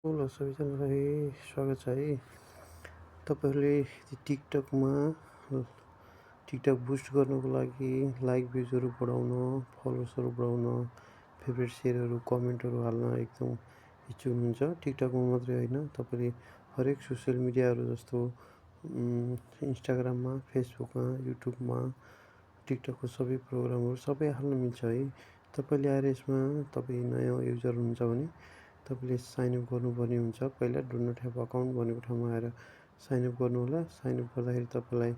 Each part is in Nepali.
हेलो सबैजनालाई स्वागत छ है। तपाईँहरूले टिकटकमा टिकटक बुस्ट गर्नको लागि लाइक भ्युजहरू बढाउन, फलोवर्सहरू बढाउन, फेभरेट सेयरहरू, कमेन्टहरू हाल्न एकदम इच्छुक हुनुहुन्छ। टिकटकमा मात्रै होइन, तपाईँले हरेक सोसियल मिडियाहरू जस्तो इन्स्टाग्राममा, फेसबुकमा, युट्युबमा टिकटकको सबै प्रोग्रामहरू सबै हाल्न मिल्छ है। तपाईँले आएर यसमा तपाईँ नयाँ युजर हुनुहुन्छ भने तपाईँले साइनअप गर्नुपर्ने हुन्छ। पहिला डु नट ह्याभ अकाउन्ट भनेको ठाउँमा आएर साइनअप गर्नुहोला। साइनअप गर्दाखेरि तपाईँलाई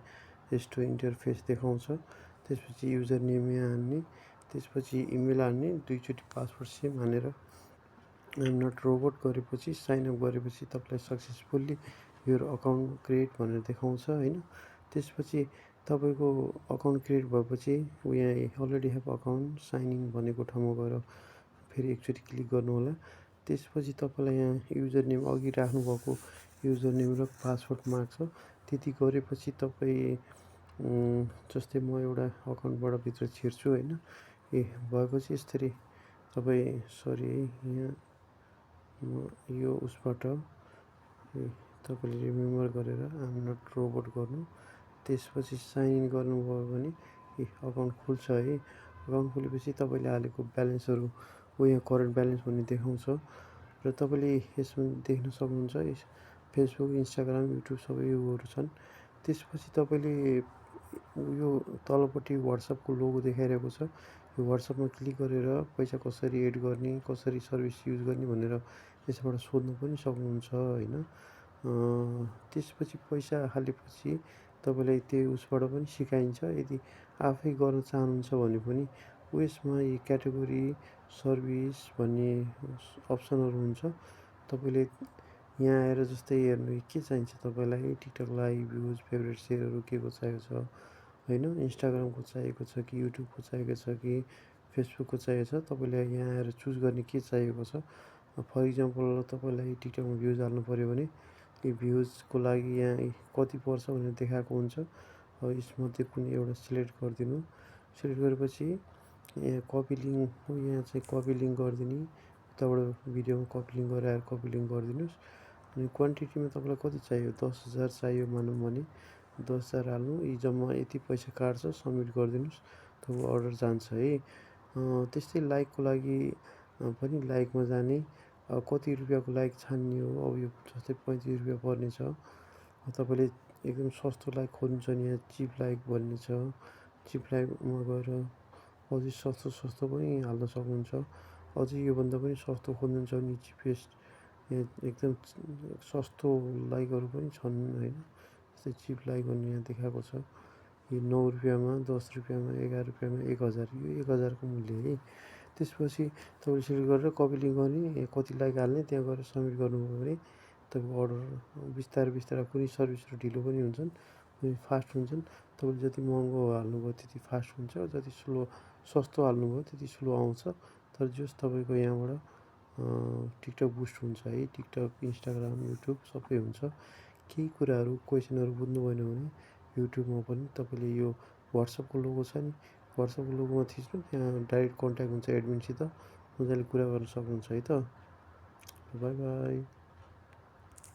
यस्तो इन्टरफेस देखाउँछ। त्यसपछि युजर नेम यहाँ हान्ने, त्यसपछि इमेल हान्ने, दुईचोटि पासवर्ड सेम हानेर आइएम नट रोबोट गरेपछि साइनअप गरेपछि तपाईँलाई सक्सेसफुल्ली यो अकाउन्ट क्रिएट भनेर देखाउँछ होइन। त्यसपछि तपाईँको अकाउन्ट क्रिएट भएपछि यहाँ already have account sign in भनेको ठाउँमा गएर फेरि एकचोटि क्लिक गर्नुहोला। त्यसपछि तपाईँलाई यहाँ युजर नेम अघि राख्नुभएको युजर नेम र पासवर्ड माग्छ। त्यति गरेपछि तपाईँ जस्तै म एउटा अकाउन्टबाट भित्र छिर्छु होइन। भएपछि यसरी तपाईँ सरी है यहाँ यो उसबाट तपाईँले रिमेम्बर गरेर आइएम नट रोबोट गर्नु। त्यसपछि साइन इन गर्नुभयो भने अकाउन्ट खुल्छ है। अकाउन्ट खुलेपछि तपाईँले हालेको ब्यालेन्सहरू यहाँ करेन्ट ब्यालेन्स भन्ने देखाउँछ र तपाईँले यसमा देख्न सक्नुहुन्छ फेसबुक, इन्स्टाग्राम, युट्युब सबै योहरू छन्। त्यसपछि तपाईँले यो तलपट्टि वाट्सएपको लोगो देखाइरहेको छ। यो वाट्सएपमा क्लिक गरेर पैसा कसरी एड गर्ने, कसरी सर्भिस युज गर्ने भनेर यसबाट सोध्न पनि सक्नुहुन्छ होइन। त्यसपछि पैसा हालेपछि तपाईँलाई त्यो उसबाट पनि सिकाइन्छ। यदि आफै गर्न चाहनुहुन्छ भने पनि उयसमा यी क्याटेगोरी सर्भिस भन्ने अप्सनहरू हुन्छ। तपाईँले यहाँ आएर जस्तै हेर्नु के चाहिन्छ तपाईँलाई, टिकटक लाइक, भ्युज, फेभरेट सेयरहरू के को चाहिएको छ होइन, इन्स्टाग्रामको चाहिएको छ कि युट्युबको चाहिएको छ कि फेसबुकको चाहिएको छ, तपाईँले यहाँ आएर चुज गर्ने के चाहिएको छ। फर इक्जाम्पल तपाईँलाई टिकटकमा भ्युज हाल्नु पऱ्यो भने यो भ्युजको लागि यहाँ कति पर्छ भनेर देखाएको हुन्छ। यसमध्ये कुनै एउटा सिलेक्ट गरिदिनु। सिलेक्ट गरेपछि यहाँ कपी लिङ्क यहाँ चाहिँ कपी लिङ्क गरिदिने, उताबाट भिडियोमा कपी लिङ्क गरेर कपी लिङ्क गरिदिनुहोस्। अनि क्वान्टिटीमा तपाईँलाई कति चाहियो, 10,000 चाहियो मानौँ भने 10,000 हाल्नु। यी जम्मा यति पैसा काट्छ, सबमिट गरिदिनुहोस्, तपाईँको अर्डर जान्छ है। त्यस्तै लाइकको लागि पनि लाइकमा जाने, कति रुपियाँको लाइक छान्ने हो। अब यो जस्तै 35 रुपियाँ पर्ने छ। तपाईँले एकदम सस्तो लाइक खोज्नुहुन्छ भने यहाँ चिप लाइक भन्ने छ। चिप लाइकमा गएर अझै सस्तो पनि हाल्न सक्नुहुन्छ। अझै योभन्दा पनि सस्तो खोज्नुहुन्छ भने चिपेस्ट यहाँ एकदम सस्तो लाइकहरू पनि छन् होइन। जस्तै चिप लाइक भन्ने यहाँ देखाएको छ। यो 9 रुपियाँमा, 10 रुपियाँमा, 11 रुपियाँमा 1000, यो 1000को मूल्य है। त्यसपछि तपाईँले सिलेक्ट गरेर कपी लिङ्क गर्ने, कति लाइक हाल्ने, त्यहाँ गएर सबमिट गर्नुभयो भने तपाईँको अर्डर बिस्तारै कुनै सर्भिसहरू ढिलो पनि हुन्छन्, कुनै फास्ट हुन्छन्। तपाईँले जति महँगो हाल्नुभयो त्यति फास्ट हुन्छ, जति सस्तो हाल्नुभयो त्यति स्लो आउँछ। तर जस तपाईँको यहाँबाट टिकटक बुस्ट हुन्छ है। टिकटक, इन्स्टाग्राम, युट्युब सबै हुन्छ। केही कुराहरू क्वेसनहरू बुझ्नु भएन भने युट्युबमा पनि तपाईँले यो वाट्सएपको लोगो छ नि, वाट्सएपको लोगोमा थिच्नु, त्यहाँ डाइरेक्ट कन्ट्याक्ट हुन्छ एडमिनसित, मजाले कुरा गर्न सक्नुहुन्छ है त। By by.